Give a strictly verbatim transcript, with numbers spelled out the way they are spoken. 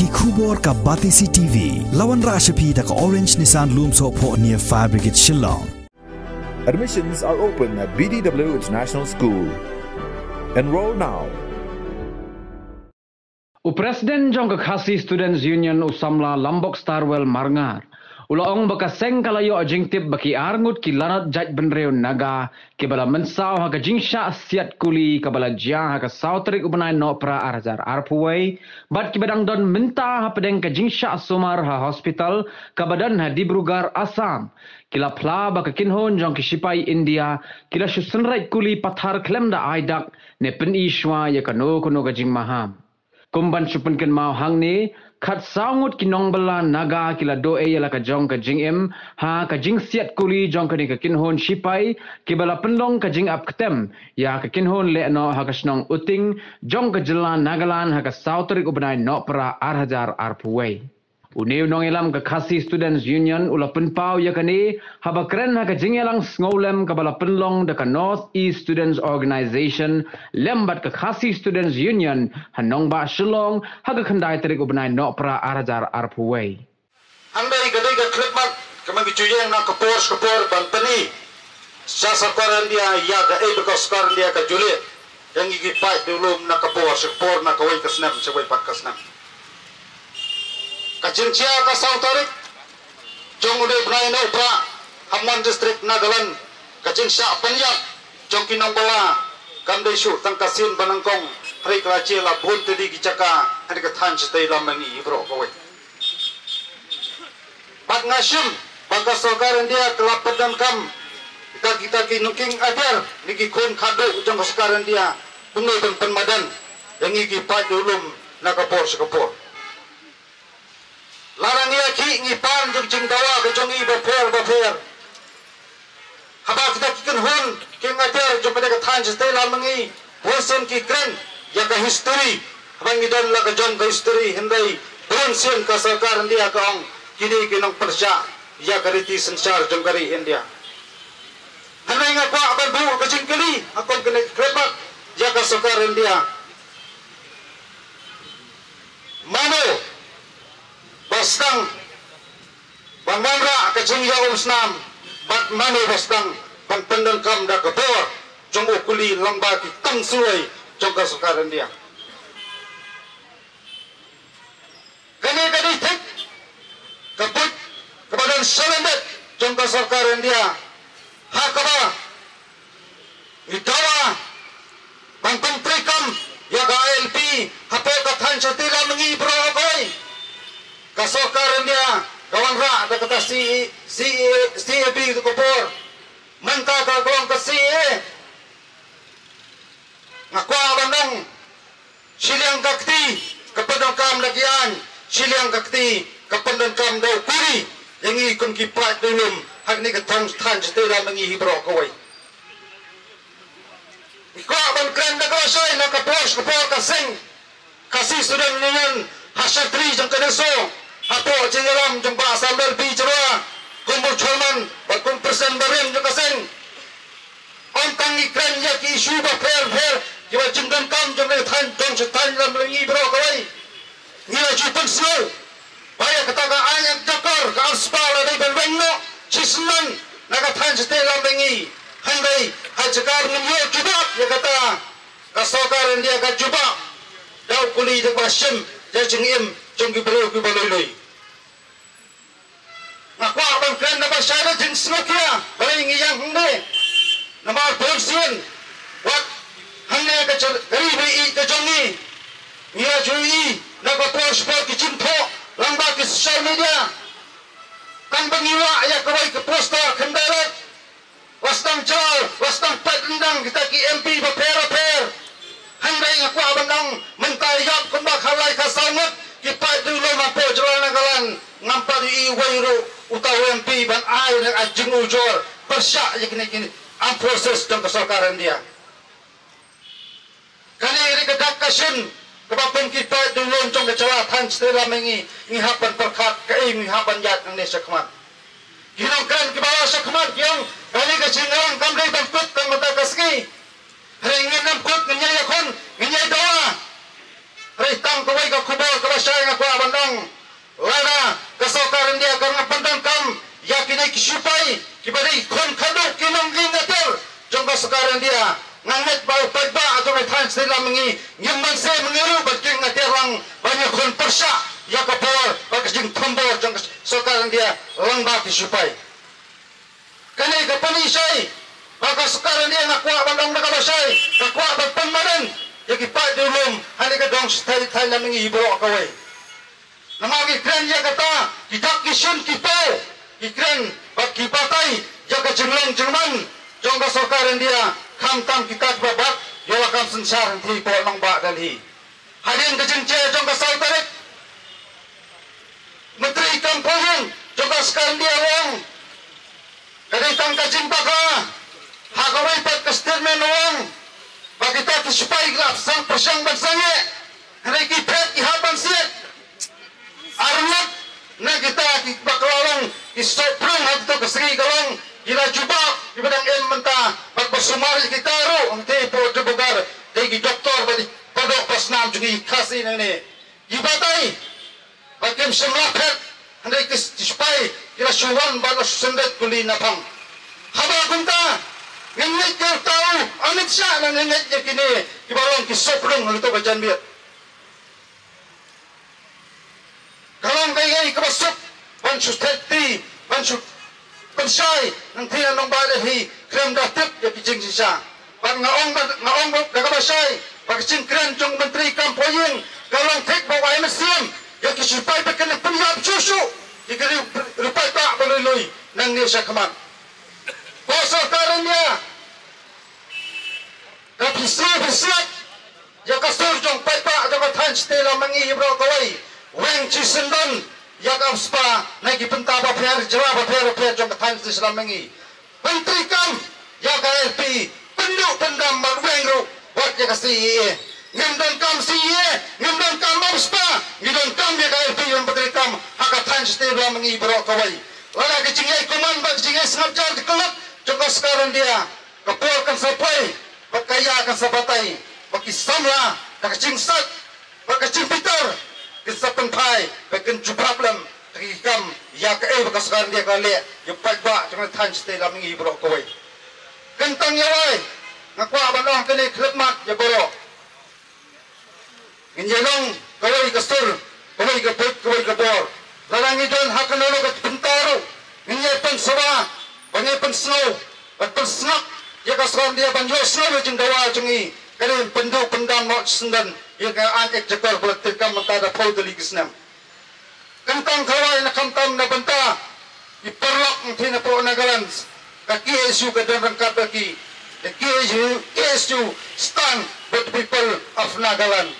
Ki khubor ka Batesi T V. La wanrah sha phi da ka Orange Nissan Lumsohphoh near Fire Brigade Shillong. Admissions are open at B D W International School. Enroll now. U President jong ka Khasi Students Union, u samla Lambok Starwell Marngar, u la ong ba ka seng ka la ïoh jingtip ba ki arngut ki lanot jaitbynriew Naga kiba la mynsaw ha ka jingshah siat kuli kaba la jia ha ka saw tarik u bnai Nohprah ar hajar arphew wei, bad kiba dang don mynta hapdeng ka jingshah sumar ha hospital kaba don ha Dibrugarh, Assam, ki la phla ba ka kynhun jong ki shipai India ki la shu synreit kuli pathar khlem da ai dak ne pyni shuwa ïa kano kano ka jingmaham. Kum ban shu pynkynmaw hangne, khatsaw ngut ki nongbylla Naga ki la duh ïa la ka jong ka jingim ha ka jingsiat kuli jong kane ka kynhun shipai kiba la pynlong ka jingap ktem ïa ka kynhun lehnoh ha ka shnong Uting jong ka jylla Nagaland ha ka saw tarik u bnai Nohprah ar hajar arphew wei. Une u nongïalam ka Khasi Students Union u la pynpaw ïa kane haba kren ha ka jingïalang sngewlem kaba la pynlong da ka North East Students Organization lem bad ka Khasi Students Union ha nongbah Shillong ha ka khyndai tarik u bnai Nohprah ar hajar arphew wei. Hynrei ka dei ka khyllipmat ka man ka ju ïeng na ka por sha ka por ban pyni sha sorkar India ïa kaei ba ka sorkar India ka ju leh ïa ngi ki paid dulum na ka por sha ka por, na kawei ka snem sha kawei pat ka snem. Ka jingjia ka saw tarik jong une u bnai Nohprah ha Mon District, Nagaland, ka jingshah pynïap jong ki nongbylla kam dei shuh tang ka sien ba nyngkong, hynrei ka la jia la bun tylli ki jaka ha kane ka thaiñ shatei lam mihngi baroh kawei. Bad nga shim ba ka sorkar India ka la pyndonkam ïa kita ki nongkieng adiar ne ki khun khadduh jong ka sorkar India kumno ban pynmadan ïa ngi ki paid dulum na ka por sha ka por. Lada ngi ïakhih ngi pan jong jingdawa ka jong ngi bapher bapher. Haba kita ki kynhun kieng adiar jong kane ka thaiñ shatei lam mihngi, bun sien ki kren ïa ka history. Haba ngi don la ka jong ka history, hynrei bun sien ka sorkar India ka ong kine ki nongpyrshah ïa ka riti synshar jong ka ri India. Hynrei nga kwah ban buh ka jingkylli ha kane ka khyllipmat ïa ka sorkar India. Mano ba sdang ban wanrah ka jingïaumsnam bad mano ba sdang ban pyndonkam da ka bor jong u kuli lyngba ki kam suwai jong ka sorkar India. Kane ka dei thik ka buit kaba don shalyndet jong ka sorkar India ha kaba ngi dawa ban pyntreikam ïa ka I L P hapoh ka thaiñ shatei lam mihngi baroh kawei. Ka sorkar India ka wanrah da kata C A, C A, C A B tu ka por. Mynta ka long ka C A A. Nga kwah ban ong, shiliang ka kti ka pyndonkam da ki aiñ, shiliang ka kti ka pyndonkam da u kuri ïa ngi kum ki paid dulum ha kane ka thong thaiñ shatei lam mihngi hi baroh kawei. Ngi kwah ban kren da ka lashai na ka por sha ka por ka seng Khasi Student Union ha shatri jong ka NESO hapoh jingïalam jong Bah Samuel P Jyrwa kum u chairman bad kum u president barim jong ka seng. Ym tang ngi kren ïa ki issue bapher bapher kiba jingdonkam jong ka thaiñ, jong ka thaiñ lam mihngi baroh kawei. Ngi la ju pynsngew ba ïa kata ka aiñ jakor ka arspah la dei ban weng noh shisien na ka thaiñ shatei lam mihngi. Hynrei ha jaka ngin ïoh jubab ïa kata, ka sorkar India ka jubab da u kuli da kaba shim ïa ka jingim jong ki briew kiba lui lui. Nga kwah ban kren da ba shai da jingsngewkhia balei ngi ïeng hangne. Namar bun sien wat hangne ka ri ba ïeit ka jong ngi, ngi la ju ïohi na ka por sha ka por ki jingthoh lyngba ki social media. Tang ba ngi wah ïa kawei ka poster khyndai laiphew, la sdang jlai, la sdang peit ryndang kita ki M P bapher bapher. Hynrei nga kwah ban ong mynta ïap kumba khatlai khatsaw ngut ki paid dulum hapoh jylla Nagaland, ngam pat ïohi uwei ruh uta u M P ban ai na ka jingujor pyrshah ïa kine ki armed forces jong ka sorkar India. Kane ka dei ka dak ka shin kaba kum ki paid dulum jong ka jylla thaiñ shatei lam mihngi ngi hap ban pyrkhat kaei ngi hap ban ïaid nangne shakhmat. Ki nongkren kiba la shakhmat ki ong kane ka jingïalang kam dei ban kut tang mynta ka sngi. Hynrei ngin ym kut, ngin ïai ïakhun, ngin ïai dawa. Hynrei tang kawei ka khubor kaba shai nga kwah ban ong. Lada ka sorkar India ka nang pyndonkam ïa kine ki shipai kiba dei khun khadduh ki nongïing ater jong ka sorkar India, nga ngeit ba u paidbah jong ka thaiñ State Lammingi ngim banse myngiru bad ki nongïing ater lang ban ïakhun pyrshah ïa ka bor bad ka jingthombor jong ka sorkar India lang bad ki shipai. Kane ka pyni shai ba ka sorkar India, nga kwah ban ong da kaba shai, ka kwah ban pynmadan ïa ki paid riewlum hangne ka dong sha thaiñ Lammingi baroh kawei. Namar ki kren ïa kata, ki dak ki shun ki paw, ki kren bad ki batai ïa ka jinglong jingman jong ka sorkar India, khamtam kita kiba bat ïa la kam synshar hangtei hapoh nongbah Delhi. Hadien ka jingjia jong ka saw tarik, Myntri kam pyrshang jong ka sorkar India u ong ka dei tang ka jingbakla. Ha kawei pat ka statement u ong ba kita ki sipai ki la pyrshang ban sangeh, hynrei ki phet ki hap ban siat. Arngut na kita ki bakla long ki sop prung ha kito ka sngi ka long ki la jubab kiba dang im mynta bad ba sumar ïa kita ruh hangtei hapoh Dibrugarh dei ki doktor bad ki paralok ba snam jong ngi Khasi nangne. Ki batai ba kim shym la phet, hynrei ki sipai ki la shu wan bad la shu sendot kuli naphang. Haba kumta ngin ngeit ïa uta u Amit Shah, ngin ngeit ïa kine kiba long ki sop prung ha kito ka janmiet. Ka long kaei kaei kaba suk ban shu thait kti, ban shu pynshai, nangta nongbah Delhi khlem da tip ïa ki jingshisha. Bad nga ong ba, nga ong ba da kaba shai ba ka jingkren jong u Myntri kam pyrshang ka long thik ba u ai mynsiem ïa ki sipai ba kin pynïap shuh shuh ïa ki riew, riew paidbah ba lui lui nangne sha khmat. Ko sorkar India, ka phi sngewbha siat ïa ka sur jong paidbah jong ka thaiñ Shatei Lammingi baroh kawei. Weng shisyndon ïa ka spah na ki bynta bapher, jylla bapher bapher jong ka thaiñ Shatei Lammingi. Pyntreikam ïa ka I L P, pynduh pyndam bad weng ruh wat ïa ka C A A. Ngim donkam C A A, ngim donkam spah, ngi donkam ïa ka I L P ban pyntreikam ha ka thaiñ Shatei Lammingi baroh kawei. Lada ka jingïai kuman bad ka jingïai sngap jar jong ka sorkar India, ka por kan sa poi bad ka ïa kan sa batai ba ki samla da ka jingsat bad ka jingbitar kin sa pynphai ba kin jubab lem da ki kam ïa kaei ba ka sorkar India ka leh ïa paidbah jong ka thaiñ Shatei Lammingi baroh kawei. Kyntang ïa wei nga kwah ban ong kane khyllipmat ïa baroh. Ngin ïa long kawei ka sur, kawei ka buit, kawei ka bor. Lada ngi don ha kano kano ka bynta ruh ngin ïa pynsawa, ba ngin pynsngew, ba pynsngap ïa ka sorkar India ban ïohsngew ïa ka jingdawa jong ngi. Ka dei ban pynduh pyndam noh shisyndon ïa ka aiñ Act Jakor ba la treikam mynta da phew tylli ki snem. Kyntang kawei na khamtam na bynta ki paralok hangtei napoh Nagaland, ka K S U ka don ryngkat bad ki. The K S U, K S U stand with the people of Nagaland.